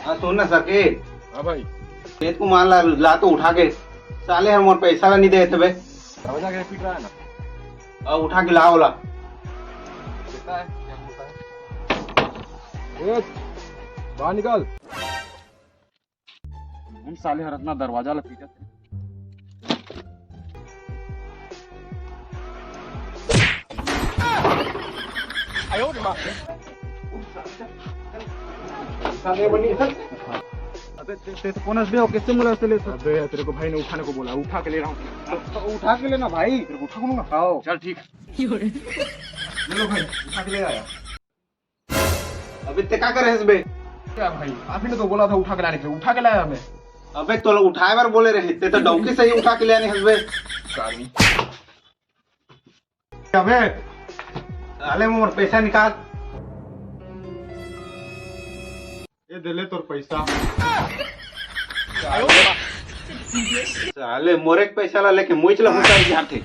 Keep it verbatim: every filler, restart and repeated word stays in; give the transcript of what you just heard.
हाँ, सुन ना सके। हाँ भाई। खेत को मार ला, ला तो उठा के। साले हर मोर पैसा ला नहीं देत बे। दरवाजा के पीट रहा है ना। अब उठा के ला ओला। देखता है क्या बोलता है। ए, बाहर निकल। हम साले हर इतना दरवाजा ला पीटत हे। अबे ते, ते तो कौन हस बे? कैसे मुला से ले? अबे तेरे को भाई ने उठाने को बोला, उठा के ले रहा हूँ। तो उठा के लेना भाई। तेरे को उठा के लूंगा। आओ। चल ठीक है। ले लो भाई, उठा के ले आया। अबे ते का करे हस बे? क्या भाई, आप ही ने तो बोला था उठा के लाने के लिए, उठा के लाया मैं। अबे तो उठाए बर बोले रहे, ते तो डौकी से ही उठा के ले आने हस बे। साली। अबे साले मोर पैसा निकाल। ये दे ले तोर पैसा। साले मोरे के पैसा ला लेके मोइच ला उतार जाथे।